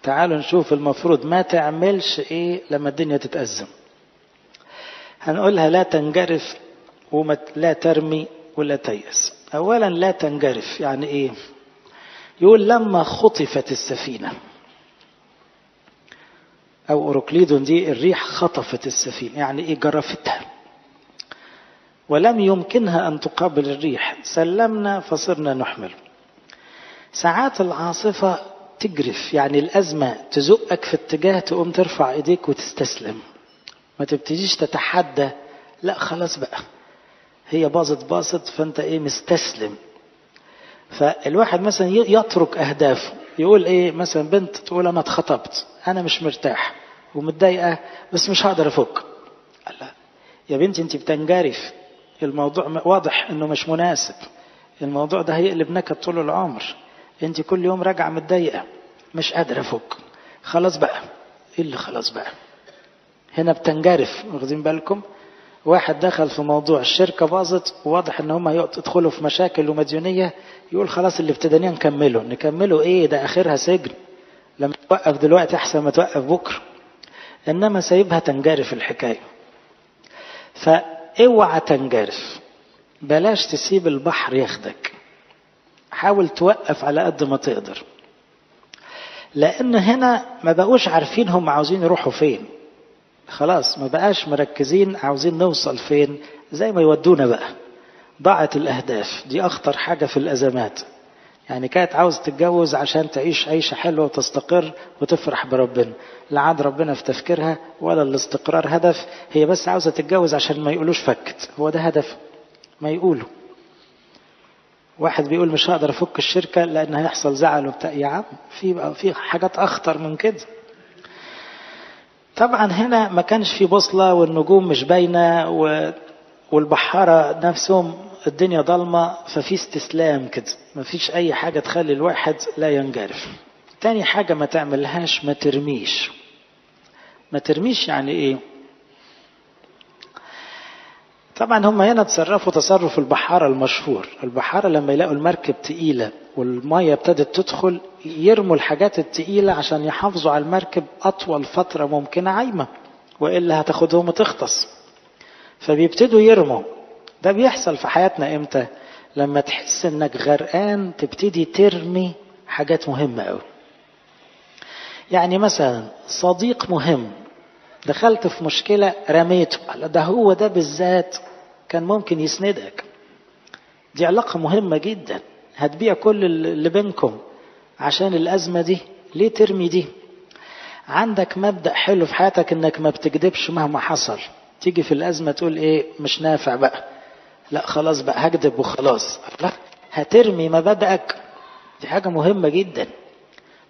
تعالوا نشوف المفروض ما تعملش ايه لما الدنيا تتأزم. هنقولها لا تنجرف ولا ترمي ولا تيأس. أولا لا تنجرف يعني ايه؟ يقول لما خطفت السفينة، أو أوروكليدون دي الريح خطفت السفينة، يعني ايه؟ جرفتها، ولم يمكنها أن تقابل الريح، سلمنا فصرنا نحمل. ساعات العاصفة تجرف، يعني الأزمة تزقك في اتجاه تقوم ترفع ايديك وتستسلم، ما تبتديش تتحدى، لا خلاص بقى هي باظت باظت، فانت ايه؟ مستسلم. فالواحد مثلا يترك أهدافه، يقول ايه مثلا؟ بنت تقول انا اتخطبت، انا مش مرتاح ومتضايقة بس مش هقدر افك. لا يا بنتي، انت بتنجرف، الموضوع واضح انه مش مناسب، الموضوع ده هيقلب نكد طول العمر، انت كل يوم راجعه متضايقه مش قادره افك، خلاص بقى. ايه اللي خلاص بقى؟ هنا بتنجرف، واخدين بالكم؟ واحد دخل في موضوع الشركه باظت وواضح ان هم هيدخلوا في مشاكل ومديونيه، يقول خلاص اللي ابتديناه نكمله. نكمله ايه؟ ده اخرها سجن، لما توقف دلوقتي احسن ما توقف بكره. انما سايبها تنجرف الحكايه. فاوعى تنجرف، بلاش تسيب البحر ياخدك، حاول توقف على قد ما تقدر. لان هنا ما بقوش عارفين هم عاوزين يروحوا فين، خلاص ما بقاش مركزين عاوزين نوصل فين، زي ما يودونا بقى. ضاعت الأهداف، دي أخطر حاجة في الأزمات. يعني كانت عاوز تتجوز عشان تعيش عيشة حلوة وتستقر وتفرح بربنا، لا عاد ربنا في تفكيرها ولا الاستقرار هدف، هي بس عاوزة تتجوز عشان ما يقولوش فكت، هو ده هدف ما يقولوا. واحد بيقول مش هقدر أفك الشركة لأن هيحصل زعل وبتاع، يا عم في حاجات أخطر من كده. طبعا هنا ما كانش في بوصلة والنجوم مش باينة والبحارة نفسهم الدنيا ضلمة، ففي استسلام كده، ما فيش أي حاجة تخلي الواحد لا ينجرف. تاني حاجة ما تعملهاش، ما ترميش. ما ترميش يعني إيه؟ طبعا هم هنا تصرفوا تصرف البحارة المشهور. البحارة لما يلاقوا المركب تقيلة والمية ابتدت تدخل يرموا الحاجات التقيلة عشان يحافظوا على المركب أطول فترة ممكنة عايمة، وإلا هتاخدهم وتغطس. فبيبتدوا يرموا. ده بيحصل في حياتنا إمتى؟ لما تحس إنك غرقان تبتدي ترمي حاجات مهمة أوي. يعني مثلا صديق مهم دخلت في مشكلة رميته، ده هو ده بالذات كان ممكن يسندك، دي علاقة مهمة جدا، هتبيع كل اللي بينكم عشان الأزمة دي، ليه ترمي دي؟ عندك مبدأ حلو في حياتك انك ما بتكذبش مهما حصل، تيجي في الأزمة تقول ايه؟ مش نافع بقى، لا خلاص بقى هكذب وخلاص. لا، هترمي مبادئك، دي حاجة مهمة جدا.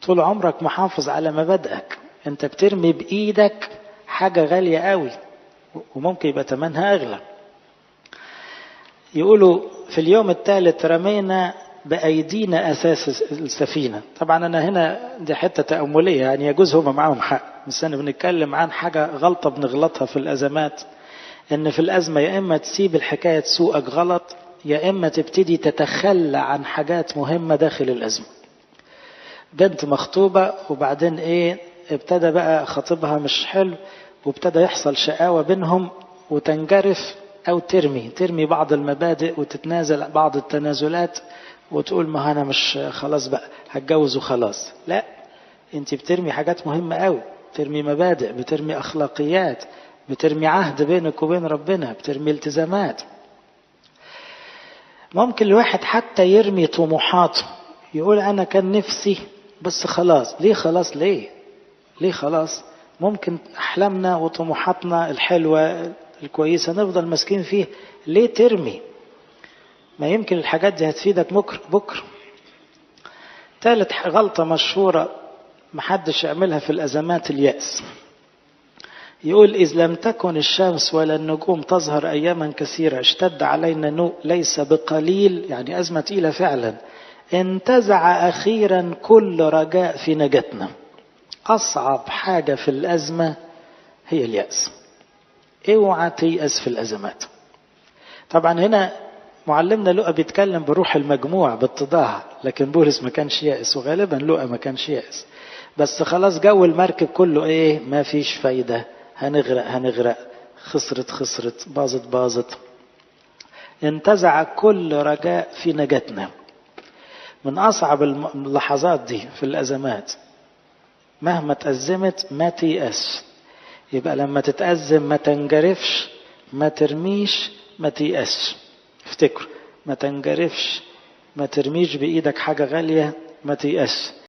طول عمرك محافظ على مبادئك، انت بترمي بإيدك حاجة غالية قوي وممكن يبقى تمنها أغلى. يقولوا في اليوم الثالث رمينا بأيدينا أساس السفينة. طبعا أنا هنا دي حتة تأملية، يعني يجوز هما معاهم حق، بس أنا بنتكلم عن حاجة غلطة بنغلطها في الأزمات، إن في الأزمة يا إما تسيب الحكاية تسوقك غلط، يا إما تبتدي تتخلى عن حاجات مهمة داخل الأزمة. بنت مخطوبة وبعدين إيه، ابتدى بقى خطيبها مش حلو وابتدى يحصل شقاوة بينهم، وتنجرف أو ترمي بعض المبادئ وتتنازل بعض التنازلات وتقول ما أنا مش خلاص بقى هتجوز وخلاص. لا، أنت بترمي حاجات مهمة قوي، بترمي مبادئ، بترمي أخلاقيات، بترمي عهد بينك وبين ربنا، بترمي التزامات. ممكن الواحد حتى يرمي طموحاته، يقول أنا كان نفسي بس خلاص. ليه خلاص؟ ليه؟ ليه خلاص؟ ممكن أحلامنا وطموحاتنا الحلوة الكويسة نفضل ماسكين فيه، ليه ترمي؟ ما يمكن الحاجات دي هتفيدك بكرة. ثالث غلطة مشهورة محدش يعملها في الأزمات، اليأس. يقول إذ لم تكن الشمس ولا النجوم تظهر أياما كثيرة اشتد علينا نوء ليس بقليل، يعني أزمة تقيلة فعلا، انتزع أخيرا كل رجاء في نجاتنا. أصعب حاجة في الأزمة هي اليأس. اوعى تيأس في الأزمات. طبعا هنا معلمنا لوقا بيتكلم بروح المجموع باتضاع، لكن بولس ما كانش يأس، وغالبا لوقا ما كانش يأس، بس خلاص جو المركب كله ايه؟ ما فيش فايدة، هنغرق هنغرق، خسرت خسرت، باظت باظت. انتزع كل رجاء في نجاتنا. من أصعب اللحظات دي في الأزمات، مهما تأزمت ما تيأس. يبقى لما تتأزم ما تنجرفش، ما ترميش، ما تيأس. افتكر، ما تنجرفش، ما ترميش بإيدك حاجة غالية، ما تيأس.